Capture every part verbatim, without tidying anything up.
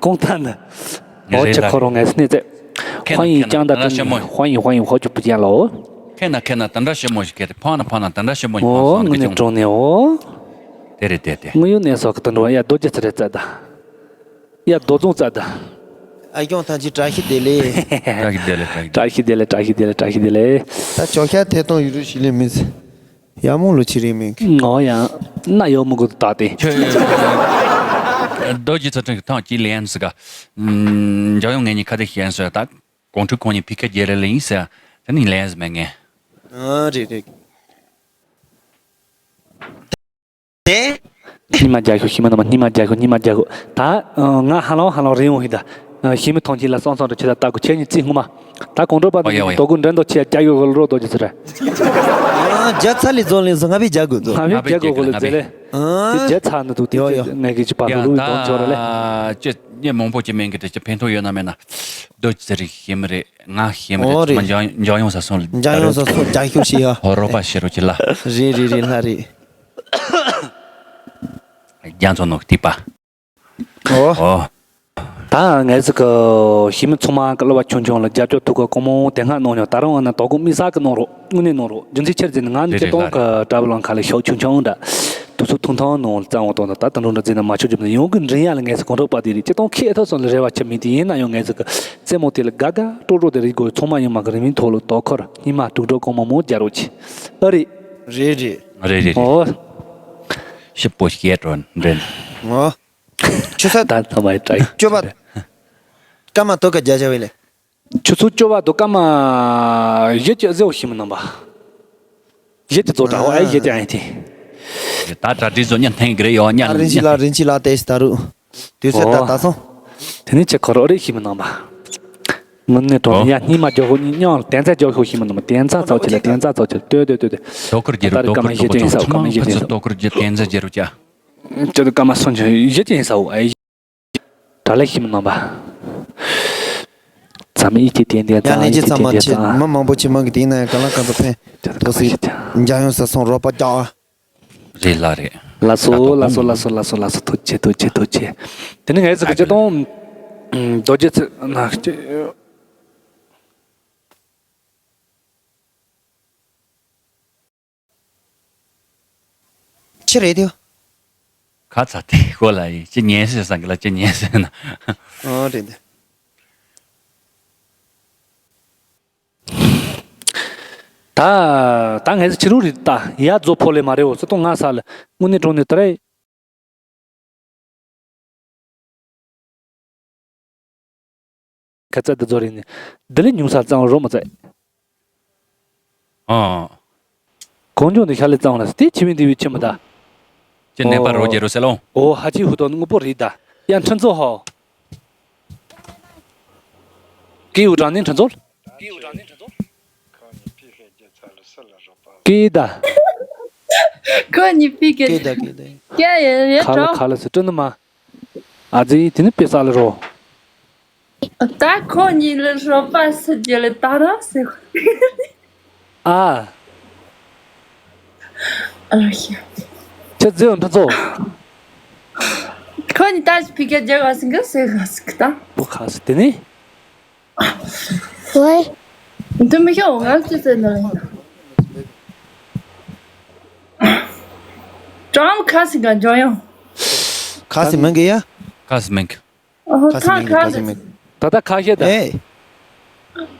གོང་ཐང་ནི། ཨོ་རེད་ཆ་ལ་ཁོ་རང་ངལ་གསོ་གནས་ཚད། ཁེ་ན་欢迎江大正，ཁེ་ན་ཁེ་ན་欢迎欢迎好久不见了哦。ཁེ་ན་ཁེ་ན་དེ་འདྲ་ཞིབ་མོ་ཞིག་གལ་ཏེ་ཕང་ན་ཕང་ན་དེ་འདྲ་ཞིབ་མོ་ཞིག་ཨོ་ཕང་ན་དངོས་གནས་ཀྱང་དྲང་གནས་ཨོ། དེ་རེད་དེ་དེ། དངོས་ཡོད་གནས་སོགས་ཀྱི་དུ་འགྲོ་ཡ་རྡོ་རྗེ་ཚེ་རེ་རྩ་ད། ཡ་རྡོ་རྫོང་རྩ་ད། ཨ་སྐྱོང་ཐང་ཅི་བཀྲ་ཤིས་བདེ་ལེགས། བཀྲ་ཤིས་བདེ་ལེགས་བཀྲ་ཤིས་བདེ་ལེགས་བཀྲ་ཤིས་བདེ་ལེགས་བཀྲ་ཤིས་བདེ་ལེགས། ད་ཇོ་ཤ་ཐད་གཏོང་ཡུ་རུ་ཞི་ལི་མིན། ཡ་མོ་ལོ་ཆི་རེ་མིན། ངོ་ཡང་ན་ཡོ་མོ་གུ་ད་དེ། ཁྱོད་རྡོ་རྗེ་ཚེ་ཕྲེང་གི་ཐང་ཅི་ལན་ཟིག་ག་འཇམ་ཡོང་ངེད་གཉིས་ཁ་བརྡ་ཤེས་ཟེར་ད། གོང་ཁྲུ་ཁོང་གཉིས་ཕི་ཁ་རྒྱལ་རེ་ལེན་ཟེར། དེ་ནི་ལན་ཟིག་མེད་ངེ། ཨ་རེད་རེད། དེ། སྙིང་མ་རྒྱ་ཤོག་ཤི་མ་ན་མ་སྙིང་མ་རྒྱ་ཤོག་སྙིང་མ་རྒྱ་ཤོག་ད་ང་ཧ་ལོང་ཧ་ལོང་རེ་ཡོང་ཧི་ད། ཤི་མི་ཐོང་ཁྱི་ལ་སོང་སོང་རེ་ཁྱི་ད་ལྟ་གུ་ཁྱེད་གཉིས་རྩིས་སྔོན་མ། ད་གོང་འགྲོ་པ་དེ་ཨོ་ཡ་ཨོ་ཡ། དོ་གུ་འགྲན་དོ་ཆེ་རྒྱ་ཡོད་གོ་ལོ་རོ་དོ་ཅི་ཚེ་རེ། རྒྱ་ཚ་ལི་ཛོན་ལི་སོ་ང་བི་རྒྱ་གུ་ཛོ། ང་བི་རྒྱ་གུ་གོ་ལོ་ཛེ་ལེ། དེ་རྒྱ་ཚ་ནི་དུ་དེ་ཡོ་ཡོ། ངས་གི་ཅི་པ་ལུ་ལུ་དོང་ཆོ་ར་ལེ། ཅི་ཉེ་མང་པོ་ཅི་མེན་གི་དེ་ཅི་ཕན་ཐོགས་ཡོད་ན་མེད་ན། དོ་ཅི་ཚེ་རེ་ཤི་མི་རེ་ང་ཤི་མི་རེ་ཨོ་རེ། ཚོ་འཇང་འཇང་ཡོང་ས་སོང་ལ། འཇང་ཡོང་ས་སོང་རྒྱ་ཤུག་ཤི་ཡ། ཧོ་རོ་པ་ཤི་རོ་ཅི་ལ། རེ་རེ་རེ་ལྷ་རེ། རྒྱ་མཚོ་ནོག་ཏི་པ། ཨོ། ཨོ། ད་ངས་ཟིག་གི་ཞི་མི་ཚང་མ་གི་གླུ་བ་ཆུང་ཆུང་ལ་རྒྱབ་སྐྱོར་ཐུག་གི་སྐུ་མོ་དེ་སྔ་གནང་མྱོང་ད་རུང་ཨ་ན་དོ་གུ་མི་ས་གི་གནང་རོགས་དངོས་གནས་གནང་རོགས་རྒྱུ་མཚན་ཆེར་ཟིན་ང་ནི་སྤྱི་སྟོང་གི་དྲ་བ་ལང་ཁ་ལ་ཤོག་ཆུང་ཆུང་འདྲ་དུས་ཚོད་ཐུང་ཐུང་ནང་ལ་རྩ་བ་དང་ད་ད་དུང་འགྲོ་འདྲ་ཟིན་ན་མ་ཆོག་རྒྱུ་མ་ཡོང་གི་འདྲེན་ཡ་ལ་ངས་ཟིག་གོ་འགྲོ་པ་དེ་རེད་སྤྱི་སྟོང་ཁེ་ཐོག་སོང་ལ་རེ་བ་ཆེ་མི་དེ་ཡིན་ན་ཡང་ངས་ཟིག་གི་རྩེད་མོ་དེ་ལ་དགའ་དགའ་སྤྲོ་སྤྲོ་དེ་རེད་དགོས་ཚང་མ་ཡིན་མ་གི་རིང་མིན་ཐོག་ལ་དོ་ཁོར་སྙིང་མ་དུག་སྒྲོ་གང་མང་མང་རྒྱག་རོགས་གྱིས་ཨ་རེད། རེད་རེད། རེད་རེད། ཨོ། ཞིབ་པོ་བཤད་རོགས་འདྲེན། ཨོ། ཆུ་ཚོད་ད་ཐོ་མའི་ཏྲའི་སྐྱོ་བ། སྐར་མ་དོ་ག་བརྒྱ་བྱ་བའི་ལས། ཆུ་ཚོད་སྐྱོ་བ་དོ་སྐར་མ། བཞི་གྱི་ཟེའུ་ཤི་མི་རྣམ་པ། བཞི་གྱི་རྫོགས་དྲ་བ་ཨེ་བཞི་གྱི་ཨེ་ཐི། ད་གྲ་སྒྲིག་བཟོ་ཉན་ཐེངས་གི་རེ་ཡོ་ཉན་ཨ་རིན་ཆི་ལ་རིན་ཆི་ལ་ཏེས་ད་རུ། དུས་ཚོད་ད་ད་སོང་། དེ་ནི་ཆེ་ཁོ་རོ་རེ་ཤི་མི་རྣམ་པ། ངུ་ནི་གྲོང་ཡ་སྙིང་མ་རྒྱོ་ཤོ་གཉིས་མྱོང་ལ་དན་ཚ་རྒྱོ་ཤོ་ཤི་མི་རྣམ་པ་དན་ཚ་ཚོགས་ཆེ་ལ་དན་ཚ་ཚོགས་ཆེ་ལ་ལྟོས་ལྟོས་ལྟོས་ལྟོས། དོ་ཁུར་རྒྱལ་རུ་དོ་ཁུར་དོ་ཁུར་ཚང་མ་ཕུ་ཚུ་དོ་ཁུར་རྒྱལ་དན་ཚ་རྒྱལ་རུ་ཅ། ཅོ་དུ་ཀ་མ་སོང་ཆོ་ཡེ་ཅིན་ས་འུ་ཨེ། དྲ་ལེ་ཤི་མི་རྣམ་པ། ཚང་མ་ཡིད་ཀྱི་དེ་འདྲ་ཡ་ལས་ཀྱི་ཚང་མ་ཆེ་མ་མང་པོ་ཆེ་མང་གི་དེ་ན་ཡང་ག་ལ་ག་ཚོད་ཕན། དོ་སི་འཇང་ཡོང་ས་སོང་རོགས་པ་རྒྱག་ཨ། རེད་ལ་རེད། ལ་སོ་ལ་སོ་ལ་སོ་ལ་སོ་ལ་སོ་ཐུགས་ཆེ་ཐུགས་ཆེ་ཐུགས་ཆེ། དེ་ནི་ངས་ཟེར་གི་ཅི་དང་། རྡོ་རྗེ་ཚེ་ན་ཅི། ཆི་རེད་དེ། ཁ་ཚ་དེ་ཁོ་ལ་ཡི་ཅི་ཉན་སོང་སང་གི་ལ་ཅི་ཉན་སོང་ན། ཨོ་རེད་དེ། ད་ད་ངས་ཕྱི་རུ་རེད་ད་ཡ་རྫོ་ཕོ་ལེ་མ་རེད་འོ་སི་ཏོ་ང་ས་ལ་དངོས་གནས་གྲོང་ནས་ད་རེད། ཁ་ཚ་འདི་ཚོ་རིང་ནས་འདི་ལས་ཉུང་ས་གཙང་རོ་མ་ཚད། ཨ། གོང་ཇོ་འདི་ཤ་ལས་གཙང་ལ་སྟེ་ཆི་བིན་འདི་བི་ཆི་མི་ད། ཅི་ནས་པ་རོ་རྒྱལ་རོ་སེ་ལོང་། ཨོ་ཧ་ཅི་ཧུ་དོ་ནི་དངོས་པོ་རེད་ད། ཡ་ཁྲི་ཚོ་ཧོ། ཀི་ཡུ་དྲང་ནི་ཁྲི་ཚོ། ཀི་ད། ཁོ་གཉིས་པི་ཀེ། ཀི་ད་ཀི་ད། ཀྱ་ཡེ་ཡེ་ཁ་ལ་ཁྲོ། ཁ་ལ་སི་ཏྲི་ནི་མ། ཨ་ཙི་དེ་ནི་དཔེ་ས་ལ་རོ། ད་ཁོ་གཉིས་ལ་རོ་པ་སི་རྒྱ་ལ་ད་ར་སི། ཨ། ཨ་ཤ། ཁྱེད་ཟེར་འདི་ཚོ། ཁོ་གཉིས་ད་ཕི་ཀ་རྒྱ་ག་སི་ག་སི་ག་སི་ག་ད། པོ་ཁ་སི་དེ་ནི། ཝེ། འདི་མི་ཤོག་ང་ཅི་ཟེར་ནི་རེད། ཀྲང་ཁ་སི་ག་འཇོ་ཡོང་། ཁ་སི་མིན་གི་ཡ། ཁ་སི་མིན་གི། ཨོ་ཁ་སི་མིན་གི་ཁ་སི་མིན་གི། ད་ལྟ་ཁ་ཤས་ད། ཨེ།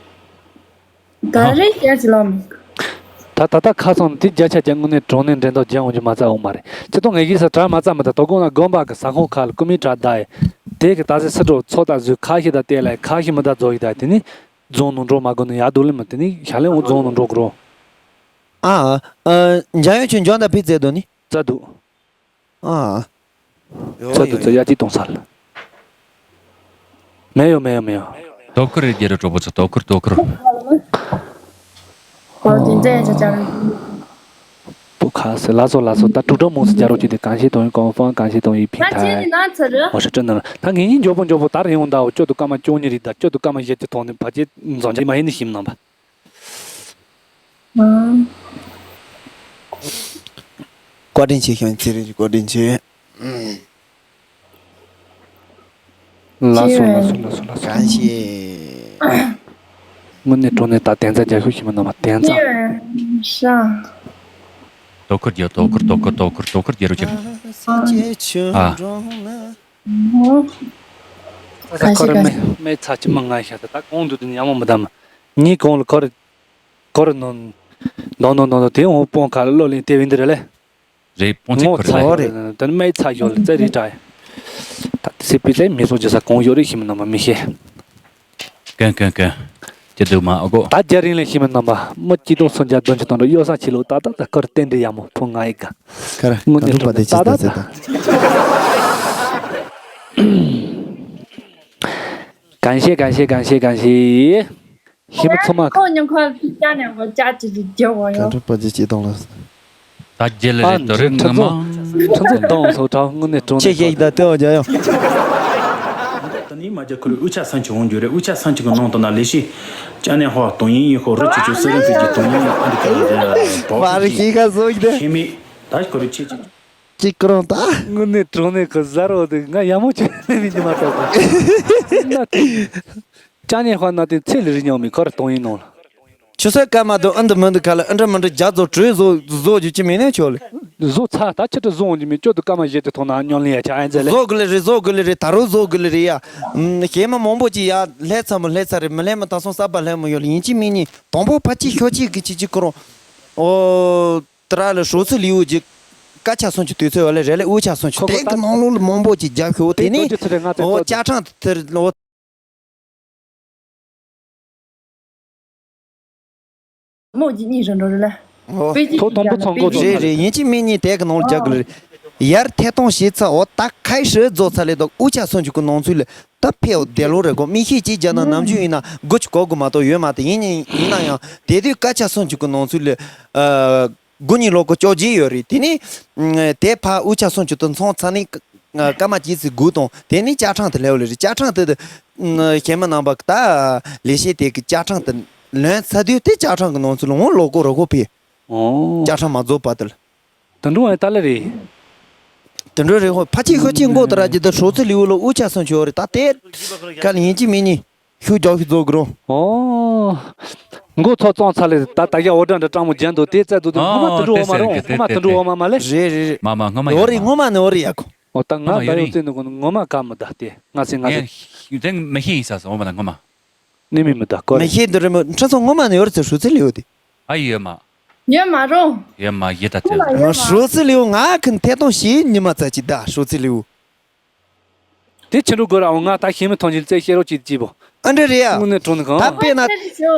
ད་རེས་སྐྱ་ཅི་ལོ་མི། ད་ད་ལྟ་ཁ་སང་དེ་བརྒྱ་ཆ་བརྒྱ་དངོས་གནས་གྲོང་ནས་འདྲེན་ཐོག་རྒྱ་འོང་རྒྱུ་མ་རྩ་འོང་མ་རེད། ཅི་ཏོ་ངེད་ཀྱི་ས་གྲ་མ་རྩ་མི་ད་དོ་དགོང་ལ་དགོན་པ་གི་ས་ཁོངས་ཁག་ལ་ཀུ་མི་གྲ་ད་ཡི། དེ་གི་ད་སེ་སི་འགྲོ་ཚོ་ད་བཟོས་ཁ་ཤས་ད་བལྟས་ལ་ཁ་ཤས་མི་ད་རྫོགས་ཡི་ད་དེ་ནི་རྫོང་ནང་འགྲོ་མ་དགོས་ནི་ཡ་དུ་ལི་མི་དེ་ནི་ཞག་ལས་འོང་རྫོང་ནང་འགྲོ་དགོས་རོ། ཨ། ཨ། འཇམ་ཡོད་ཆུ་འཇོན་ད་ཕི་ཙེ་དོ་ནི། རྩ་འདུག་ཨ། ཚ་དུ་ཚ་ཡ་གཅིག་གཏོང་ས་ལ། མེད་ཡོ་མེད་ཡོ་མེད་ཡོ། དོ་ཁུར་རེད་རྒྱལ་རབས་གྲོགས་པོ་ཚོ་དོ་ཁུར་དོ་ཁུར། ཨོ་དེ་འདྲ་ཡ་ཆ་ཆ་རེད། པོ་ཁ་སེ་ལ་སོ་ལ་སོ་ད་དྲུག་སྒྲ་མོ་སི་རྒྱ་རོ་གཅིག་དེ་གང་ཤེས་དོན་ཡིན་གོང་ཧྥང་གང་ཤེས་དོན་ཡིན་ཕིང་ཐ་ཐའི་ཡ། ཆེ་ནི་ན་ཚ་རེད། ཨོ་ཧྲི་ཀྲི་ནི་ད་ངེད་གཉིས་མགྱོགས་པོ་མགྱོགས་པོ་ད་རེ་ཡོང་ད་འོ་སྐྱོ་དུ་སྐར་མ་བཅུ་གཉིས་རེད་ད་སྐྱོ་དུ་སྐར་མ་བཞི་གཅིག་ཐོག་ནས་ཕ་ཆེ་འཛོམས་ཆེ་མ་ཡིན་ནི་ཞིམ་ནང་པ། བཀའ་དྲིན་ཆེ་ཞང་ཚེ་རིང་བཀའ་དྲིན་ཆེ། ལགས་སོ་ལགས་སོ་ལགས་སོ་ལགས་སོ། 感谢། དངོས་གནས་དྲང་གནས་ད་དན་རྩྭ་རྒྱག་ཤོག་ཤི་མི་རྣམ་པ་དན་རྩྭ། 是啊。 དོ་ཁུར་རྒྱག་དོ་ཁུར་དོ་ཁུར་དོ་ཁུར་དོ་ཁུར་རྒྱག་རོགས་བྱེད། ཨ། ཨོ། ཁ་ཤས་ཁ་ཤས། མེ་ཚ་ཅི་མ་ང་ཤ་ད་ད་གོང་དུ་དུ་ཉམས་མི་དམ། ངའི་གོང་ལ་ཁོ་རེ་ཁོ་རེ་ནོན། ནོན་ནོན་ནོན་དེ་འོང་སྤོང་ཁ་ལ་བློ་ལེན་དེ་བིན་དེ་རེད་ལེ། རེད་སྤོང་ཚིག་ངོ་ཁོ་རེ་ཚ་ལེ། ཡོད་རེད། དེ་ནི་མེ་ཚ་ཡོད་ལེ་ཙེ་རེད་དྲ། ད་དེ་སི་པི་ཙེ་མི་སོང་རྒྱུ་ས་གོང་ཡོད་རེད་ཤི་མི་རྣམ་པ་མི་ཤེས། ཀན་ཀན་ཀན། ཅི་འདུག་མ་ཨ་གོ། ད་རྒྱ་རིང་ལས་ཤི་མི་རྣམ་པ་མི་སྐྱིད་སྡུག་སུན་རྒྱ་དོན་ཆུ་དང་འགྲོ་གཡོ་ས་ཆི་ལོ་ད་ད་ད་ཀར་བསྟན་འདྲི་ཡ་མོ་ཕུ་ང་ཡི་ག་ཁར་དངོས་གནས་གྲུབ་པ་དེ་ཅི་ད་ད་ད། 感谢感谢感谢感谢。ཤི་མི་ཚང་མ། ཁོ་ཉིན་ཁོ་ཅག་ནས་གོ་ཅག་ཅི་ཅི་རྒྱ་བ་ཡོ། གྲུབ་པ་ཅི་ཅི་གཏོང་ལ། ད་རྒྱལ་ལ་རེད་དོ་རེད་ངོ་མ། ཁྲི་ཚོ་གཏོང་སོ་གྲགས་དངོས་གནས་དྲང་ཆེ་ཞེ་ཡི་ད་ལྟ་བ་རྒྱ་ཡོ། ད་ནི་མ་རྒྱ་ཁུ་རུ་དབུ་ཆ་སང་ཆུ་འོང་རྒྱུ་རེད། དབུ་ཆ་སང་ཆུ་གི་ནང་དུ་ན་ལས་ཤི། ཅག་ནས་ཧོ་གཏོང་ཡིན་ཡིན་ཧོ་རུ་ཅི་ཅུ་སི་རིན་ཕི་ཅི་གཏོང་ཡིན་ཨ་འདི་ཁ་ལ་རྒྱ་བ་རི་ཤི་ཁ་སོ་ཡི་ད། ཁེ་མི། ད་ཁོ་རུ་ཆེ་ཆེ། ཅིག་ཀྲོང་ད། དངོས་གནས་དྲང་གནས་ཁོ་ཟ་རོ་དེ་ང་ཡ་མོ་ཆེ་ནས་མི་འདི་མ་གཏོགས་ཁོ། ཅག་ནས་ཧོ་ན་དེ་ཚེ་ལས་རི་ཉག་མི་ཁོ་རུ་གཏོང་ཡིན་ནོ། ཆུ་ཚོད་སྐར་མ་དུ་ཨ་འདི་མི་འདི་ཁ་ལ་ཨ་འདྲ་མི་འདྲ་རྒྱ་རྫོགས་གྲོས་བཟོ་བཟོ་རྒྱུ་ཅི་མིན་ནས་ཆོག་ལེ། བཟོ་ཚ་ད་ཆི་ཏུ་བཟོ་འོང་རྒྱུ་མིན་སྐྱོ་དུ་སྐར་མ་བཞི་དུ་ཐོང་ན་སྙོན་ལེན་ཡ་ཆ་ཨེ་འཛེ་ལེ། བཟོ་དགོས་ལེ་རེད་བཟོ་དགོས་ལེ་རེད་ད་རུང་བཟོ་དགོས་ལེ་རེད་ཡ། ཞེ་མ་མང་པོ་ཅི་ཡ་ལྷད་ཚ་མོ་ལྷད་ཚ་རེད་མི་ལྷད་མོ་ད་སོང་ས་པ་ལྷད་མོ་ཡོད་ལེ་ཡིན་ཅི་མིན་ནི་དང་པོ་ཕ་ཅི་ཤོ་ཅི་གི་ཅི་ཅི་ཁོ་རང་། ཨོ། ཏི་ར་ལ་ཧྲོ་ཚི་ལིའུ་ཅི། ཀ་ཆ་སོང་ཆུ་དུས་ཚོད་བ་ལེ་རེ་ལེ་འུ་ཆ་སོང་ཆུ་ཁོ་ཁོ་དེ་གི་ནང་ལོ་ལ་མང་པོ་ཅི་རྒྱབ་ཤོ་དེ་ནི། ཨོ་ཅ་ཁྲང་དེ་ལོ། མོ་གཅིག་གཉིས་རེ་འགྲོ་རེ་ལ། ཨོ། པེ་ཅིན་ཐོག་དང་པོ་ཚང་གོ་རེད་རེད་ཡིན་གཅིག་མིན་གཉིས་དེ་གི་ནང་ལ་རྒྱག་གི་རེད། ཡར་ཐད་གཏོང་བྱེད་ཚར་འོ་ད་ཁའི་ཧྲི་རྫོགས་ཚར་ལེ་དོ་འུ་ཆ་སོང་ཆུ་གི་ནང་ཚུལ་ལ་ད་ཕེའོ་དེ་ལོ་རེ་གོ་མི་ཤེས་ཅི་རྒྱ་ན་ནམ་རྒྱུན་ཡིན་ན་དགུ་ཆུ་གོ་དགུ་མ་གཏོགས་ཡོད་མ་དེ་ཡིན་ཡིན་ཡིན་ན་ཡང་དེ་དུས་ཀ་ཆ་སོང་ཆུ་གི་ནང་ཚུལ་ལ། དགུ་གཉིས་ལོ་གོ་ཅོག་ཅི་ཡོད་རེད་དེ་ནི། དེ་ཕ་འུ་ཆ་སོང་ཆུ་དུ་ཚོང་ཚ་ནི། སྐར་མ་གཅིག་ཙམ་སྒུག་དང་དེ་ནི་ཅ་ཁྲང་དུ་སླེབས་ལེ་རེད་ཅ་ཁྲང་དུ། ཞེ་མ་ནང་པ་ད་ལས་བྱེད་དེ་གི་ཅ་ཁྲང་དུ་ལོན་ཚ་དུས་དེ་ཅ་ཁྲང་གི་ནང་ཚུལ་ལ་འོང་ལོ་གོ་རོ་གོ་ཕི། ཨོ། ཅ་ཁྲང་མ་རྫོགས་པ་དུ་ལ། དུ་འགྲོ་བའི་ཏ་ལ་རེད། དུ་འགྲོ་རེད་ཧོ་ཕ་ཆི་ཤོ་ཆི་མགོ་དུ་ར་ཅི་དུ་ཧྲོ་ཚི་ལིའུ་ལོ་འུ་ཆ་སོང་ཆུ་རེད་ད་དེ། ཀ་ལ་ཡིན་གཅིག་མིན་གཉིས། ཤུགས་རྒྱག་ཤུགས་རྫོགས་དགོས་རུང་། ཨོ། མགོ་ཚོ་བཙོང་ཚར་ལེ་ད་ད་ཡ་འོ་འདྲ་འདྲ་སྤྲང་མོ་རྒྱན་དུ་དེ་རྩ་དུ་དུ་ངོ་མ་དུ་འགྲོ་འོ་མ་རུང་ངོ་མ་དུ་འགྲོ་འོ་མ་མ་ལེ། རེད་རེད་རེད། མ་མ་ངོ་མ་འོ་རེད་ངོ་མ་ནི་འོ་རེད་ཡ་གོ། འོ་ད་ང་ད་ཡོད་ཙེ་ནི་གོ་ངོ་མ་ག་མི་ད་དེ་ང་སེ་ང་སེ། ངས་དེ་མི་ཤེས་ཡིན་ས་སོ་འོ་མ་ད་ངོ་མ། ནི་མི་མི་ད་གོ་རེད། མི་ཤེས་འདི་རེད་མོ་ཁྲ་ཚོ་ངོ་མ་ནི་འོ་རེད་ཚེ་ཧྲུ་ཚི་ལེའུ་དེ། ཨ་ཡོད་མ། ཡོད་མ་རུང་། ཡོད་མ་ཡོད་ད་ཚེ། ཧྲུ་ཚི་ལེའུ་ང་ཁིན་ཐད་གཏོང་ཤེས་ཉི་མ་ཚ་ཅི་ད་ཧྲུ་ཚི་ལེའུ། དེ་ཕྱི་འགྲོ་དགོས་ར་འོ་ང་ད་ཤེས་མི་ཐོན་གྱི་རྩེ་ཤེས་རོགས་ཅིག་ཅིག་པོ། ཨ་འདྲ་རེད་ཡ། དངོས་གནས་དྲང་ནི་གང་། ད་དཔེ་ན།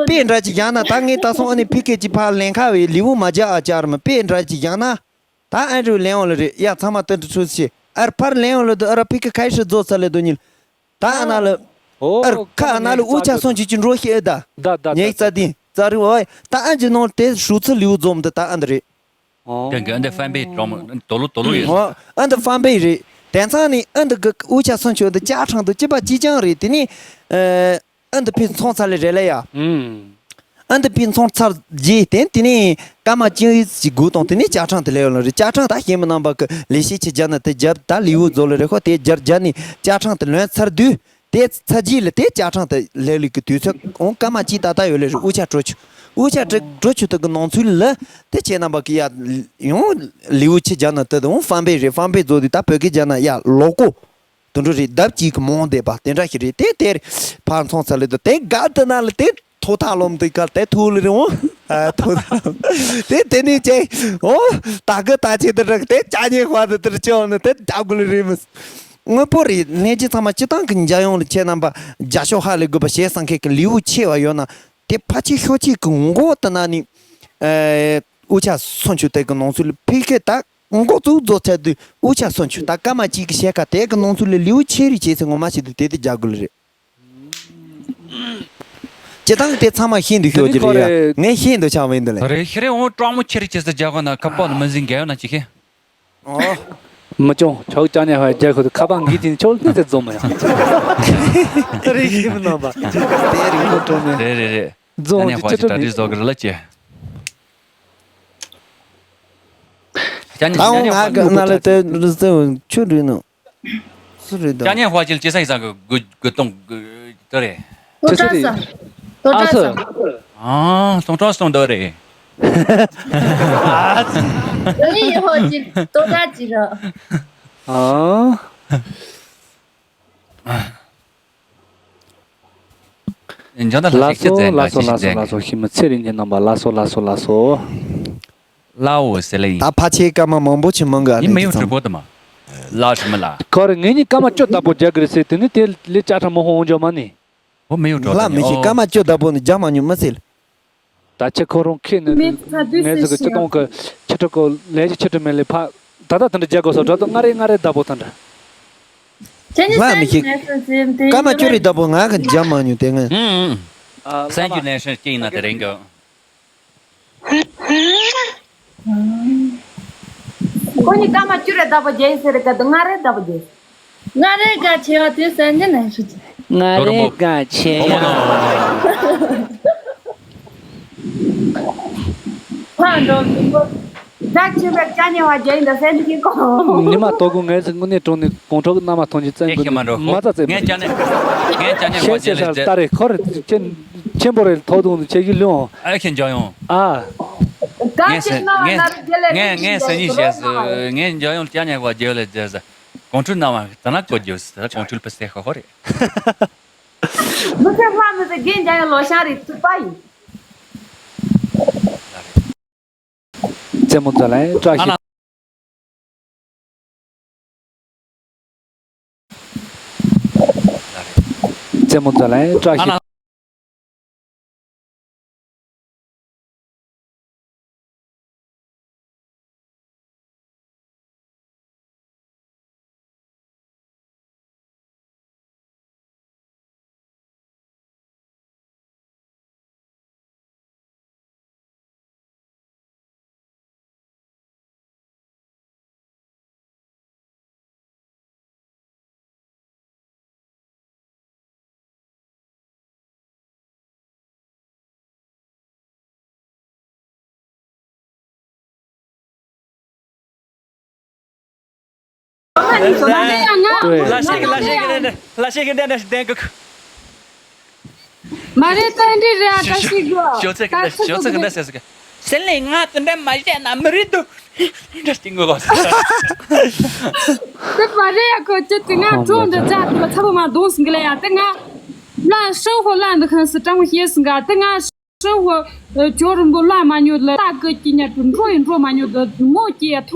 དཔེ་འདྲ་ཅིག་ཡང་ན་ད་ངས་ད་སོང་ཨ་ནི་ཕི་ཀེ་ཅིག་ཕར་ལེན་ཁ་བའི་ལེའུ་མ་རྒྱག་ཨ་ཅར་མི་དཔེ་འདྲ་ཅིག་ཡང་ན། ད་ཨ་འདྲ་ལེན་འོང་ལ་རེད་ཡ་ཚང་མ་ཏི་འདྲ་ཁྲུས་ཤེས་ཨར་ཕར་ལེན་འོང་ལ་དུ་ཨ་ར་ཕི་ཀེ་ཁ་ཤི་རྫོགས་ཚར་ལེ་དུ་ཉིལ། ད་ཨ་ན་ལ། ཨར་ཁ་ཨ་ན་ལ་འུ་ཅག་སོང་ཅིག་ཅིག་འགྲོ་ཤེས་ཨེ་ད། ད་ད་ད། ཉེག་ཙ་དིན་ཙ་རི་འོ་ད་ཨ་ཅི་ནོ་དེ་ཧྲུ་ཚི་ལེའུ་འཛོམས་འདི་ད་ཨ་འདྲ་རེད། ཨོ། ཀན་ཀན་ཨ་འདི་ཧྥན་པེ་ཀྲོང་མོ་དོ་ལུ་དོ་ལུ་ཡོད། ཨོ། ཨ་འདི་ཧྥན་པེ་རེད། དེང་སང་ནི་ཨ་འདི་གི་འུ་ཅག་སོང་ཆོས་འདི་ཅག་ཁྲང་དུ་ཅི་པ་ཅི་ཅང་རེད་དེ་ནི། ཨ་འདི་ཕི་ཚོང་ཚར་ལེ་རེད་ལེ་ཡ། ཨུམ། ཨ་འདི་ཕི་ཚོང་ཚར་རྗེས་དེ་དེ་ནི་སྐར་མ་ཅིང་ཡིས་ཅིག་སྒུག་དང་དེ་ནི་ཅག་ཁྲང་དུ་ལེ་ཡོད་ལ་རེད་ཅག་ཁྲང་ད་ཤེས་མི་རྣམ་པ་གི་ལས་བྱེད་ཆེ་རྒྱ་ན་དེ་རྒྱབ་ད་ལེའུ་རྫོགས་ལེ་རེད་ཁོ་དེ་རྒྱར་རྒྱ་ནི་ཅག་ཁྲང་དུ་ལོན་ཚར་དུས། དེ་ཚ་རྗེས་ལ་དེ་ཅག་ཁྲང་དུ་ལེ་ལུས་ཀྱི་དུས་ཚོད་འོང་སྐར་མ་གཅིག་ད་ལྟ་ཡོད་ལེ་རེད་འུ་ཅག་གྲོ་ཆུ། འུ་ཅག་གྲོ་གྲོ་ཆུ་དུ་གི་ནང་ཚུལ་ལ་དེ་ཁྱེད་རྣམ་པ་གི་ཡ་ཡང་ལེའུ་ཆེ་རྒྱ་ན་དེ་དུ་འོང་ཧྥན་པེ་རེད་ཧྥན་པེ་རྫོགས་དུས་ད་བོད་སྐད་རྒྱ་ན་ཡ་ལོ་ཀོ། དུ་འགྲོ་རེད་ལྡབ་གཅིག་གི་མང་བསྡད་པ་དེ་འདྲ་ཞིག་རེད་དེ་དེར་ཕར་ཚོང་ཚ་ལེ་དུ་དེ་ག་དུ་ན་ལ་དེ་ཐོ་ཐག་ལོམ་དུ་ག་དེ་ཐུག་ལེ་རེད་འོང་ཐོ་ཐག་དེ་དེ་ནས་ཅེ་འོ་ད་གི་ད་ཅེ་དུ་རག་དེ་ཅ་ཉེ་ཧྥ་དུ་དུ་ཅེ་འོང་ནི་དེ་ད་གུ་ལེ་རེད་མི། དངོས་པོ་རེད་ལྷན་སྐྱེས་ཚང་མ་སྤྱི་བཏང་གི་འཇའ་ཡོང་ལ་ཁྱེད་རྣམ་པ་རྒྱ་ཤོག་ཧ་ལས་དགོས་པ་ཞེས་བསམ་མཁན་གྱི་ལེའུ་ཆེ་བ་ཡོད་ན་དེ་ཕ་ཆེ་ཤོག་ཆེ་གི་མགོ་དུ་ན་ནི། འུ་ཅག་སོང་ཆུ་དེ་གི་ནང་ཚུལ་ཕི་ཁེ་ད་མགོ་ཙུག་རྫོགས་ཚར་དུས་འུ་ཅག་སོང་ཆུ་ད་སྐར་མ་གཅིག་གི་ཤེལ་ཁ་དེ་གི་ནང་ཚུལ་ལེའུ་ཆེ་རེ་བྱས་ཚེ་ངོ་མ་ཞིག་ཏུ་དེ་དེ་རྒྱག་དགོས་ལེ་རེད། སྤྱི་བཏང་དེ་ཚང་མ་ཤེས་འདུག་ཤོད་ཀྱི་རེད་ཡ། ངས་ཤེས་འདུག་ཆགས་མིན་འདུག་ལེ། རེད་ཤི་རེ་འོང་སྤྲང་མོ་ཆེ་རེ་བྱས་ཚེ་རྒྱག་གོ་ན་ཁ་པར་ནི་མི་འཛིན་རྒྱ་ཡོད་ན་ཅི་ཤེས། ཨོ། མི་ཅོང་ཆོག་ཅག་ཉ་ཧ་རྒྱལ་ཁོ་ཁ་པང་གི་དིན་ཆོག་ནི་ཚེ་རྫོང་མ་ཡང་། རེ་ཞིག་མི་ནང་པ། དེ་རིང་མི་ཀྲོ་ནས། རེད་རེད་རེད། རྫོང་གི་ཅི་ཀྲོ་ནས། ད་འོང་ང་གི་ན་ལ་དེ་རི་ཟེ་ཆུ་འདྲུད་ནོ། རེད་དོ། ཅ་ཉེ་ཧྭ་ཅིལ་ཅི་ས་ཡི་ས་གི་དགུ་དགུ་སྟོང་གི་དོ་རེད། ཏོ་ཏྲ་སང་། ཏོ་ཏྲ་སང་། ཨ་སྟོང་ཏྲ་སྟོང་དོ་རེད། ཨ་ཙི། ཏོ་ཡི་ཧྭ་ཅིལ་ཏོ་ཏྲ་ཅི་ར། ཨ། འཇོན་ད་ལ་ལ་ཞིག་ཅི་སོ་ལ་སོ་ལ་སོ་ལ་སོ་ཤི་མི་ཚེ་རིང་གི་རྣམ་པ་ལ་སོ་ལ་སོ་ལ་སོ། ལའོ་ཟེར་ལེ་ཡིན། ད་ཕ་ཆེ་སྐར་མ་མང་པོ་ཆེ་མང་གི་ཨ་ནི་མི་ཡོང་གྲི་པོ་དུ་མ། ལ་ཧྲི་མི་ལ། ཁོ་རེ་ངེད་གཉིས་སྐར་མ་བཅུ་བདག་པོ་རྒྱག་གི་རེད་ཟེར་དེ་ནི་དེ་ལས་བཅའ་ཁྲ་མོ་ཧོང་འཇོག་མ་ནི། ཨོ་མི་ཡོང་གྲོ་ལ་མི་ཤེས་སྐར་མ་བཅུ་བདག་པོ་ནི་རྒྱག་མ་མྱོང་མི་ཟེར། ད་ཆེ་ཁོ་རང་ཁེ་ནི་ངེད་ཟི་གི་སྤྱི་སྟོང་གི་ཁྱི་ཁྲི་གོ་ལས་ཀྱི་ཁྱི་ཁྲི་མེད་ལས་ཕ། ད་ལྟ་དེ་འདྲ་རྒྱག་དགོས་སོ་འགྲོ་དུ་ང་རེ་ང་རེ་བདག་པོ་དེ་འདྲ། ཁྱེད་གཉིས་ལ་མི་ཤེས། སྐར་མ་བཅུ་རེ་བདག་པོ་ང་གི་འཇམ་མ་ཉུ་དེ་ངས། སེམས་ཀྱི་ནན་ཧྲན་སྐྱེ་ཡིན་ན་དེ་རིང་གི། ཁོ་གཉིས་སྐར་མ་བཅུ་རེ་བདག་པོ་རྒྱལ་ཡིན་ཟེར་རེ་ག་དུ་ང་རེ་བདག་པོ་རྒྱལ། ང་རེ་དགའ་ཆེ་བ་དེ་སེམས་ཀྱི་ནན་ཧྲན་སྐྱེ། ང་རེ་དགའ་ཆེ་ཡ། ཕ་འགྲོ་འདུག་གོ། བདག་ཆེན་པོའི་ཅ་ཉེ་བ་རྒྱ་ཡིན་ད་སེམས་ཀྱི་གོ། ཉི་མ་ཏོ་གུ་ངས་དངོས་གནས་དྲང་ནས་གོང་ཁྲོ་གི་མནའ་མ་ཐོང་གི་བཙན་ཨེ་ཁྱེད་མ་འགྲོ་མ་ཙ་ཙེ་ངས་ཅ་ནེ་ངས་ཅ་ནེ་ཤེས་ཤེས་ཤར་ལྟ་རེ་ཁོ་རེ་ཅན་ཆེན་པོ་རེ་ཐོག་དུང་ཆེ་གི་ལུང་ཨ་ཁྱེད་འཇོག་ཡོང་ཨ། ད་ངས་ཁྱེད་སེ་ནང་ངས་ན་རུ་རྒྱལ་ལ་ངས་ངས་སེ་ཉིན་བཤད་སོ་ངས་འཇོག་ཡོང་ཅ་ཉེ་བ་རྒྱལ་ལ་རྒྱལ་ས་གོང་ཁྲོ་མནའ་མ་ད་ན་གོ་རྒྱུ་ཟེར་གོང་ཁྲོ་ལ་པ་སེ་ཁ་ཁོ་རེ། མི་ཚེ་སྔ་མི་ཚེ་རྒན་རྒྱ་ཡང་ལོ་ཤང་རེད་ཐུབ་པ་ཡིན། རྩེད་མོ་མཛད་ལན་བཀྲ་ཤིས། རྩེད་མོ་མཛད་ལན་བཀྲ་ཤིས། ལ་ཤེས་ཀྱི་ལ་ཤེས་ཀྱི་ལ་ཤེས་ཀྱི་ལ་ཤེས་ཀྱི་ལྡན་ན་ཞིག་ལྡན་གི། མ་རེད་ད་འདི་རེད་ཨ་ད་ཤེས་དགོས། ཤོག་ཚེ་གི་འདི་ཤོག་ཚེ་གི་འདི་ཟེར་ཟེར་གི། ཟེར་ལེ་ང་དེ་འདྲ་མ་བཤད་ན་མི་རེད་དོ། འདྲ་སྟེང་གི་གོ། དེ་མ་རེད་ཡ་ཁོ་ཅི་དེ་ང་གྲོང་འདི་རྒྱ་དེ་ལ་ཚ་པོ་མ་གདོང་སིང་གི་ལ་ཡ་དེ་ང་ལ་ཧྲང་ཧོ་ལ་འདི་ཁང་སི་ཀྲང་མོ་ཤེས་སིང་ག་དེ་ང་ཧྲང་ཧོ་ཇོ་རིན་པོ་ལ་མ་ཉོ་ལ་ད་གི་ཀྱི་ཉ་དུ་འགྲོ་ཡི་འགྲོ་མ་ཉོ་དུ་མོ་ཀྱི་ཡ་ཐུ།